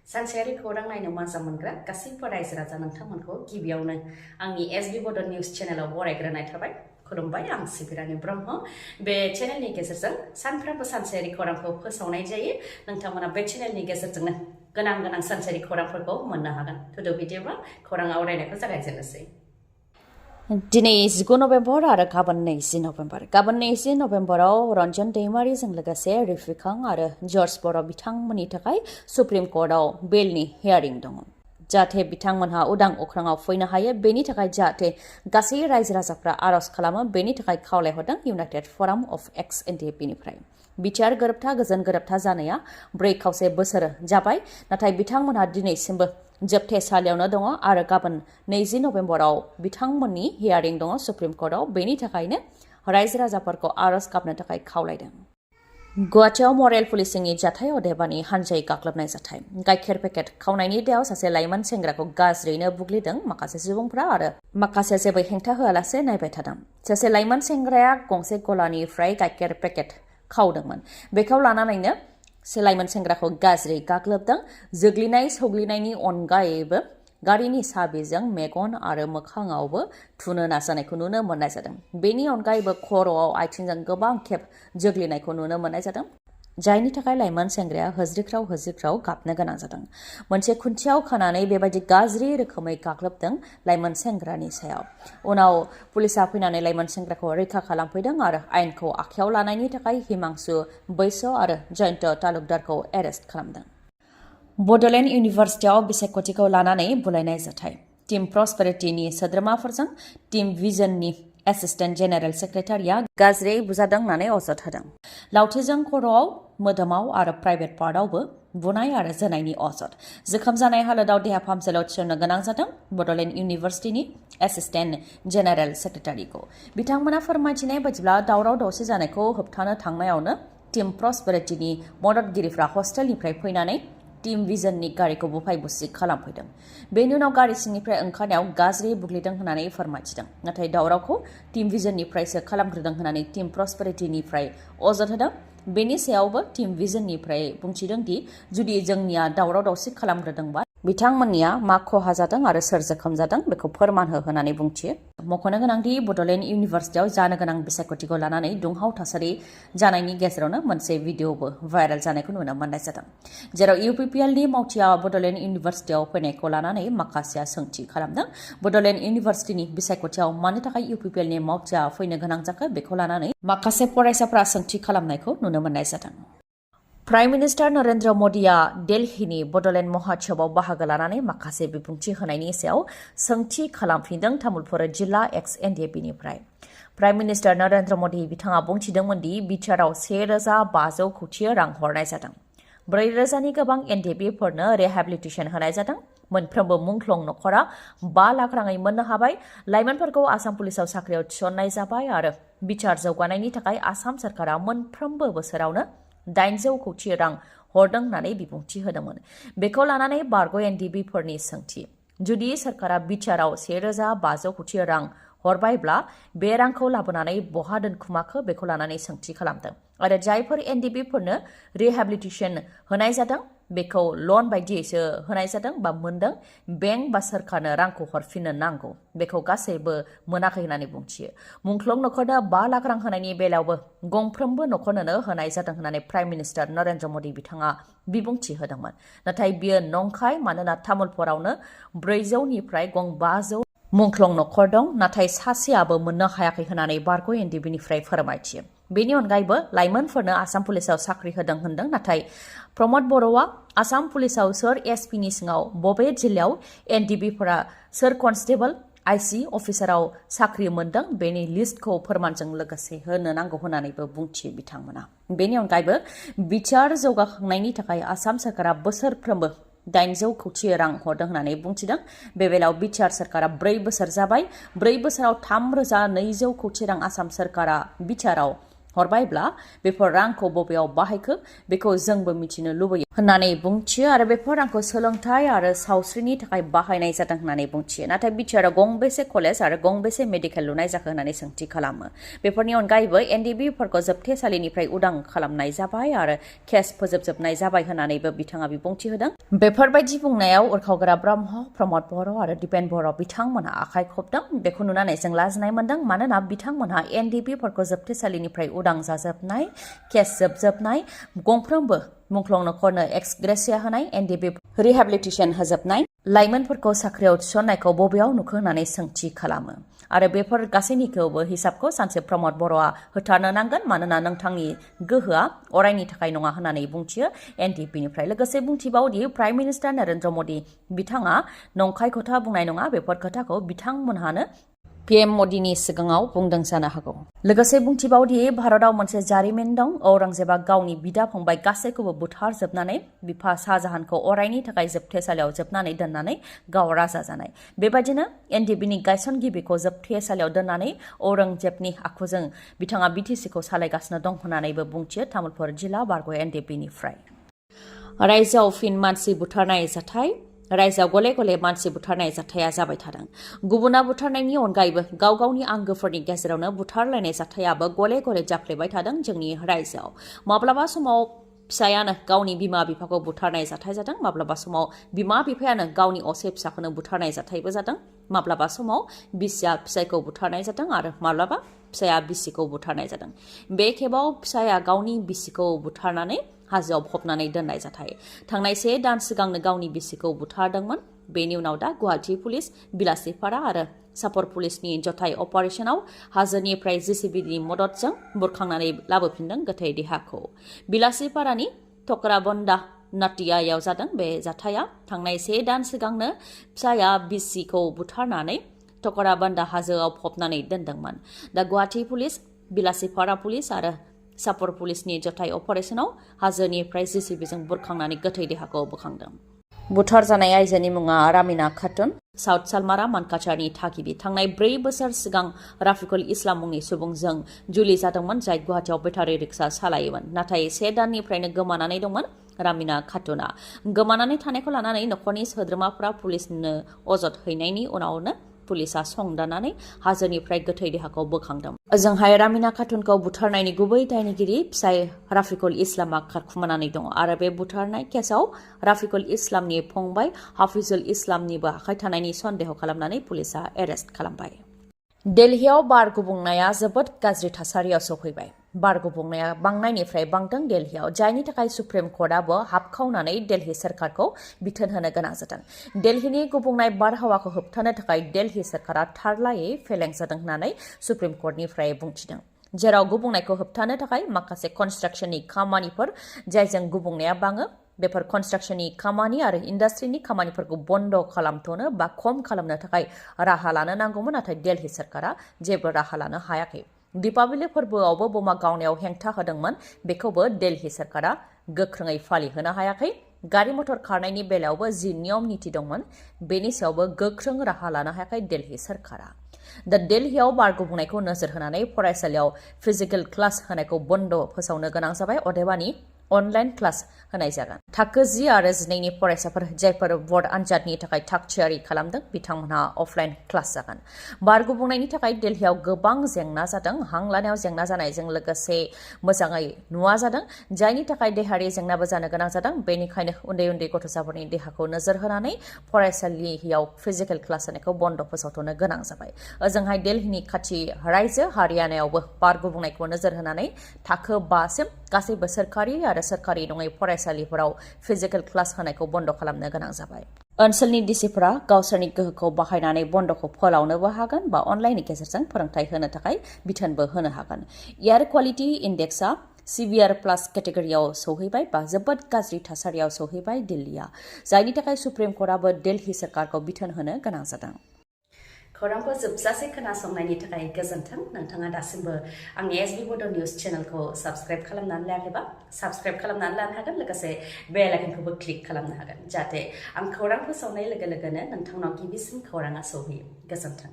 सानसेयारि खौरां नायनो मोजां मोनग्रा गासैबो रायजो राजा नोंथांमोनखौ गिबियावनो आंनि एसबी बड निउज चेनेलाव बरायग्रोनाय थाबाय। खुलुमबाय, आं सिबि रानि ब्रह्म। बे चेनेलनि गेजेरजों सानफ्रोमबो सानसेयारि खौरांखौ फोसावनाय जायो। नोंथांमोना बे चेनेलनि गेजेरजोंनो गोनां सानसेयारि खौरांफोरखौ मोननो हागोन। थुदो बिदिब्ला खौरां आवरायनायखौ जागायजेननोसै। दिनै 19 नभेम्बर आरो गाबोन 20 नभेम्बर। गाबोन 20 नभेम्बराव रन्जन दैमारिजों लोगोसे रिफिखां आरो जर्ज बर' बिथांमोननि थाखाय सुप्रिम कर्टआव बेलनि हियारिं दङ। जाहाथे बिथांमोनहा उदां अख्राङाव फैनो हायो, बेनि थाखाय जाहाथे गासै रायजो राजाफ्रा आर'ज खालामो, बेनि थाखाय खावलायहरदों इउनाइटेड फराम अफ एक्स एनडिएपिनिफ्राय। बिचार गोरोबथा गोजोन गोरोबथा जानाया 4.25 बोसोर जाबाय, नाथाय बिथांमोनहा दिनैसिमबो जोबथेसालियावनो दङ आरो गाबोन 20 नभेम्बराव बिथांमोननि हियारिं दङ सुप्रिम कर्टआव। बेनि थाखायनो रायजो राजाफोरखौ आर'ज गाबनो थाखाय खावलायदों। गुवाहाटीआव मरेल पुलिसिंनि जाथाय, अदेबानि हानजायै गाग्लोबनाय जाथाय। गाइखेर पेकेट खावनायनि दायाव सासे लाइमोन सेंग्राखौ गाज्रियैनो बुग्लिदों माखासे सुबुंफ्रा आरो माखासे जेबो हेंथा होआलासे नायबाय थादों। सासे लाइमोन सेंग्राया गंसे गलानिफ्राय गाइखेर पेकेट खावदोंमोन। बेखौ लानानैनो लाइमोन सेंग्राखौ गाज्रि गाग्लोबदों। जोग्लिनाय सौग्लिनायनि अनगायैबो गारिनि साबिजों मेगन आरो मोखाङावबो थुनो नाजानायखौ नुनो मोननाय जादों। बेनि अनगायैबो खर'आव आथिंजों गोबां खेब जोग्लिनायखौ नुनो मोननाय जादों, जायनि थाखाय लाइमोन सेंग्राया होज्रिख्राव गाबनो गोनां जादों। मोनसे खुन्थियाव खानानै बेबायदि गाज्रि रोखोमै गाग्लोबदों लाइमोन सेंग्रानि सायाव। उनाव पुलिसा फैनानै लाइमोन सेंग्राखौ रैखा खालामफैदों आरो आयेनखौ आखायाव लानायनि थाखाय हिमांशु बैस' आरो जयन्त तालुकदारखौ एरेस्ट खालामदों। बड'लेण्ड इउनिभार्सिटियाव बिसायख'थिखौ लानानै बुलायनाय जाथाय। टीम प्रस्पेरिटीनि सोद्रोमाफोरजों टीम भिजननि एसिस्टेन्ट जेनेरेल सेक्रेटारिया गाज्रियै बुजादों होननानै अजद होदों। लावथिजों खर'आव, मोदोमाव आरो प्राइभेट पार्टआवबो बुनाय आरो जोनायनि अजद। जोखोम जानाय हालोदाव देहा फाहामसालियाव थिसननो गोनां जादों बड'लेण्ड इउनिभार्सिटिनि एसिस्टेन्ट जेनेरेल सेक्रेटारिखौ। बिथांमोना फोरमायथिनाय बायदिब्ला दावराव दावसि जानायखौ होबथानो थांनायावनो टीम प्रस्पेरिटीनि मददगिरिफ्रा हस्टेलनिफ्राय फैनानै टीम भिजननि गारिखौ बुफाय बुसि खालामफैदों। बेनि उनाव गारि सिंनिफ्राय ओंखारनायाव गाज्रि बुग्लिदों होननानै फोरमायथिदों। नाथाय दावरावखौ टीम भिजननिफ्रायसो खालामग्रोदों होननानै टीम प्रस्पेरिटीनिफ्राय अजद होदों। बेनि सायावबो टीम भिजननिफ्राय बुंथिदों दि जुदि जोंनिया दावराव दावसि खालामग्रोदोंबा बिथांमोननिया मा खहा जादों आरो सोर जोखोम जादों बेखौ फोरमान होनानै बुंथियो। मख'नो गोनांदि बड'लेण्ड इउनिभार्सिटियाव जानो गोनां बिसायख'थिखौ लानानै दुंहाव थासारि जानायनि गेजेरावनो मोनसे भिडिअबो भाइरेल जानायखौ नुनो मोननाय जादों, जेराव UPPLनि मावथिया बड'लेण्ड इउनिभार्सिटियाव फैनायखौ लानानै माखासेया सोंथि खालामदों। बड'लेण्ड इउनिभार्सिटिनि बिसायख'थियाव मानो थाखाय UPPLनि मावथिया फैनो गोनां जाखो बेखौ लानानै माखासे फरायसाफ्रा सोंथि खालामनायखौ नुनो मोननाय जादों। प्राइम मिनिस्टार नरेन्द्र मदिया दिल्लीनि बड'लेण्ड महोत्सवआव बाहागो लानानै माखासे बिबुंथि होनायनि सायाव सोंथि खालामफिनदों तामुलपुर जिल्ला एक्स एनडिएपिनिफ्राय। प्राइम मिनिस्टार नरेन्द्र मदि बिथाङा बुंथिदोंमोन दि बिटिआरआव 1,500 कोटि रां हरनाय जादों। 4,000नि गोबां एनडिएपिफोरनो रिहेबिलिटेसन होनाय जादों। मोनफ्रोमबो मुंख्लं नखरा 5 लाख राङै मोननो हाबाय। लाइमोनफोरखौ आसाम पुलिसाव साख्रियाव थिसननाय जाबाय आरो बिटिआर जौगानायनि थाखाय आसाम सरकारा मोनफ्रोमबो बोसोरावनो 800 कोटि रां हरदों होननानै बिबुंथि होदोंमोन। बेखौ लानानै बारग' एनडिएपिफोरनि सोंथि। जुदि सरकारा बिटिआरआव 1,500 कोटि रां हरबायब्ला बे रांखौ लाबोनानै बहा दोनखुमाखो बेखौ लानानै सोंथि खालामदों आरो जायफोर एनडिएपिफोरनो रिहेबिलिटेसन होनाय जादों बेखौ लन बायदियैसो होनाय जादों बा मोनदों, बेंक बा सोरखारनो रांखौ हरफिननो नांगौ, बेखौ गासैबो मोनाखै होननानै बुंथियो। मुंख्लं नखरनो 5 लाख रां होनायनि बेलायावबो गंफ्रोमबो नखरनोनो होनाय जादों होननानै प्राइम मिनिस्टार नरेन्द्र मदि बिथाङा बिबुंथि होदोंमोन। नाथाय बियो नंखाय, मानोना तामुलपुरावनो 400निफ्राय 500 मुंख्लं नखर दं, नाथाय सासेयाबो मोननो हायाखै होननानै बारग' एनडिएपिनिफ्राय फोरमायथियो। बेनि अनगायैबो लाइमोनफोरनो आसाम पुलिसाव साख्रि होदों, नाथाय प्रमद बर'आ आसाम पुलिसाव सोर एसपिनि सिङाव बबे जिल्लायाव एनडिएपिफोरा सोर कनस्टेबल आइसि अफिसाराव साख्रि मोनदों बेनि लिस्टखौ फोरमानजों लोगोसे होनो नांगौ होननानैबो बुंथियो बिथांमोना। बेनि अनगायैबो बिटिआर जौगाखांनायनि थाखाय आसाम सरकारा बोसोरफ्रोमबो 800 कोटि रां हरदों होननानै बुंथिदों। बे बेलायाव बिटिआर सरकारा 4 बोसोर जाबाय। 4 बोसोराव 3,200 कोटि रां आसाम सरकारा बिटिआरआव हरबायब्ला बेफोर रांखौ बबेयाव बाहायखो बेखौ जोंबो मिथिनो लुबैयो होननानै बुंथियो आरो बेफोर रांखौ सोलोंथाय आरो सावस्रिनि थाखाय बाहायनाय जादों होननानै बुंथियो नाथाय बिटिआरआव गंबेसे कलेज आरो गंबेसे मेडिकेल लुनाय जाखो होननानै सोंथि खालामो बेफोरनि अनगायैबो एनडिबिफोरखौ जोबथेसालिनिफ्राय उदां खालामनाय जाबाय आरो केस फोजोबजोबनाय जाबाय होननानैबो बिथाङा बिबुंथि होदों बेफोरबायदि बुंनायाव उरखावग्रा ब्रह्म प्रमद बर' आरो दिपेन बर' बिथांमोनहा आखाइ खबदों बेखौ नुनानै जों लाजिनाय मोनदों मानोना बिथांमोनहा एनडिबिफोरखौ जोबथेसालिनिफ्राय उदां जाजोबनाय केस जोबजोबनाय गंफ्रोमबो मुंख्लं नखरनो एक्स ग्रेसिया होनाय एनडिबि रिहेबिलिटेसन होजोबनाय लाइमोनफोरखौ साख्रियाव थिसननायखौ बबेयाव नुखो होननानै सोंथि खालामो आरो बेफोर गासैनिखौबो हिसाबखौ सानसे प्रमद बर'आ होथारनो नांगोन मानोना नोंथांनि गोहोआ अरायनि थाखाय नङा होननानै बुंथियो एनडिपिनिफ्राय लोगोसे बुंथिबावदि प्राइम मिनिस्टार नरेन्द्र मदि बिथाङा नंखाय खोथा बुंनाय नङा बेफोर खोथाखौ बिथांमोनहानो पीएम मदिनि सिगाङाव बुंदों जानो हागौ लोगोसे बुंथिबावदि भारताव मोनसे जारिमिन दं औरंगजेबा गावनि बिदा फंबाय गासैखौबो बुथारजोबनानै बिफा शाहजाहानखौ अरायनि थाखाय जोबथेसालियाव जोबनानै दोननानै गाव राजा जानाय बेबायदिनो एनडिबिनि गायसनगिरिखौ जोबथेसालियाव दोननानै औरंगजेबनि आखुजों बिथाङा बिटिसिखौ सालायगासिनो दं होननानैबो बुंथियो तामुलपुर जिल्ला बारग' एनडिबिनिफ्राय रायजोआव फिन मानसि बुथारनाय जाथाय रायजोआव गले गले मानसि बुथारनाय जाथाया जाबाय थादों गुबुना बुथारनायनि अनगायैबो गाव गावनि आंगोफोरनि गेजेरावनो बुथारलायनाय जाथायाबो गले गले जाफ्लेबाय थादों जोंनि रायजोआव माब्लाबा समाव फिसायानो गावनि बिमा बिफाखौ बुथारनाय जाथाय जादों माब्लाबा समाव बिमा बिफायानो गावनि असे फिसाखौनो बुथारनाय जाथायबो जादों माब्लाबा समाव बिसिया फिसायखौ बुथारनाय जादों आरो माब्लाबा फिसाया बिसिखौ बुथारनाय जादों बे खेबाव फिसाया गावनि बिसिखौ बुथारनानै हाजोआव फबनानै दोननाय जाथाय थांनाय 1 दान सिगांनो गावनि बिसिखौ बुथारदोंमोन बेनि उनाव दा गुवाहाटी पुलिस बिलासिपारा आरो सापर पुलिसनि जथाय अपारेशनाव हाजोनिफ्राय जेसिबिनि मददजों बुरखांनानै लाबोफिनदों गोथै देहाखौ बिलासिपारानि टकराबन्दा नाटियायाव जादों बे जाथाया थांनाय 1 दान सिगांनो फिसाया बिसिखौ बुथारनानै टकराबन्दा हाजोआव फबनानै दोनदोंमोन दा गुवाहाटी पुलिस बिलासिपारा पुलिस आरो सापर पुलिसनि जथाय अपारेशनाव हाजोनिफ्राय जेसिबिजों बुरखांनानै गोथै देहाखौ बोखांदों बुथार जानाय आइजोनि मुङा रामिना खातुन साउथ सालमारा मानकाचारनि थागिबि थांनाय 4 बोसोर सिगां राफिकुल इस्लाम मुंनि सुबुंजों जुलि जादोंमोन जाय गुवाहाटीआव बेटारि रिक्सा सालायोमोन नाथाय 1 दाननिफ्रायनो गोमानानै दंमोन रामिना खातुना गोमानानै थानायखौ लानानै नखरनि सोद्रोमाफोरा पुलिसनो अजद हैनायनि उनावनो पुलिसा संदाननानै हाजोनिफ्राय गोथै देहाखौ बोखांदों ओजोंहाय रामिना खातुनखौ बुथारनायनि गुबै दायनिगिरि फिसाय राफिकुल इस्लामा खारखुमानानै दं आरो बे बुथारनाय केसाव राफिकुल इस्लामनि फंबाय हाफिजुल इस्लामनिबो आखाय थानायनि सन्देह खालामनानै पुलिसा एरेस्ट खालामबाय दिल्लीयाव बार गुबुंनाया जोबोद गाज्रि थासारियाव सौफैबाय बार गुबुंनाया बांनायनिफ्राय बांदों दिल्लीयाव जायनि थाखाय सुप्रिम कर्टआबो हाबखावनानै दिल्ली सरकारखौ बिथोन होनो गोनां जादों दिल्लीनि गुबुंनाय बारहावाखौ होबथानो थाखाय दिल्ली सरकारा थारलायै फेलें जादों होननानै सुप्रिम कर्टनिफ्राय बुंथिदों जेराव गुबुंनायखौ होबथानो थाखाय माखासे कनस्ट्राक्शननि खामानिफोर जायजों गुबुंनाया बाङो बेफोर कनस्ट्राक्शननि खामानि आरो इन्डास्ट्रिनि खामानिफोरखौ बन्द खालामथ'नो बा खम खालामनो थाखाय राहा लानो नांगौमोन नाथाय दिल्ली सरकारा जेबो राहा लानो हायाखै दीपावली फोरबोआवबो बमा गावनायाव हेंथा होदोंमोन बेखौबो दिल्ली सरकारा गोख्रोङै फालिहोनो हायाखै गारि मटर खारनायनि बेलायावबो जि नियम नीति दंमोन बेनि सायावबो गोख्रों राहा लानो हायाखै दिल्ली सरकारा दा दिल्लीयाव बार गुबुंनायखौ नोजोर होनानै फरायसालियाव फिजिकेल क्लास होनायखौ बन्द फोसावनो गोनां जाबाय अदेबानि अनलाइन क्लास होनाय जागोन थाखो 10 आरो 12नि फरायसाफोर जायफोर बोर्ड आनजादनि थाखाय थाग थियारि खालामदों बिथांमोनहा अफलाइन क्लास जागोन बार गुबुंनायनि थाखाय दिल्लीयाव गोबां जेंना जादों हां लानायाव जेंना जानायजों लोगोसे मोजाङै नुवा जादों जायनि थाखाय देहायारि जेंनाबो जानो गोनां जादों बेनिखायनो उन्दै उन्दै गथ'साफोरनि देहाखौ नोजोर होनानै फरायसालियाव फिजिकेल क्लास होनायखौ बन्द फोसावथ'नो गोनां जाबाय ओजोंहाय दिल्लीनि खाथि रायजो हारियानायावबो बार गुबुंनायखौ नोजोर होनानै थाखो 5 सिम गासैबो सोरखारि आरो सोरखारि नङै फरायसालिफोराव फिजिकेल क्लास होनायखौ बन्द खालामनो गोनां जाबाय ओनसोलनि डिसिफोरा गावसोरनि गोहोखौ बाहायनानै बन्दखौ फोलावनोबो हागोन बा अनलाइननि गेजेरजों फोरोंथाय होनो थाखाय बिथोनबो होनो हागोन एयार क्वालिटी इन्डेक्सआ सिभियार प्लास केटेगरियाव सौहैबाय बा जोबोद गाज्रि थासारियाव सौहैबाय दिल्लीया जायनि थाखाय सुप्रिम कर्टआबो दिल्ली सरकारखौ बिथोन होनो गोनां जादों खौरांखौ जोबजासे खोनासंनायनि थाखाय गोजोन्थों नोंथाङा दासिमबो आंनि एसबि बड' निउस चेनेलखौ साबस्क्राइब खालामनानै लायाखैबा साबस्क्राइब खालामनानै लानो हागोन लोगोसे बेल आइकनखौबो क्लिक खालामनो हागोन जाहाथे आं खौरां फोसावनाय लोगो लोगोनो नोंथांनाव गिबिसिन खौराङा सौहैयो गोजोन्थों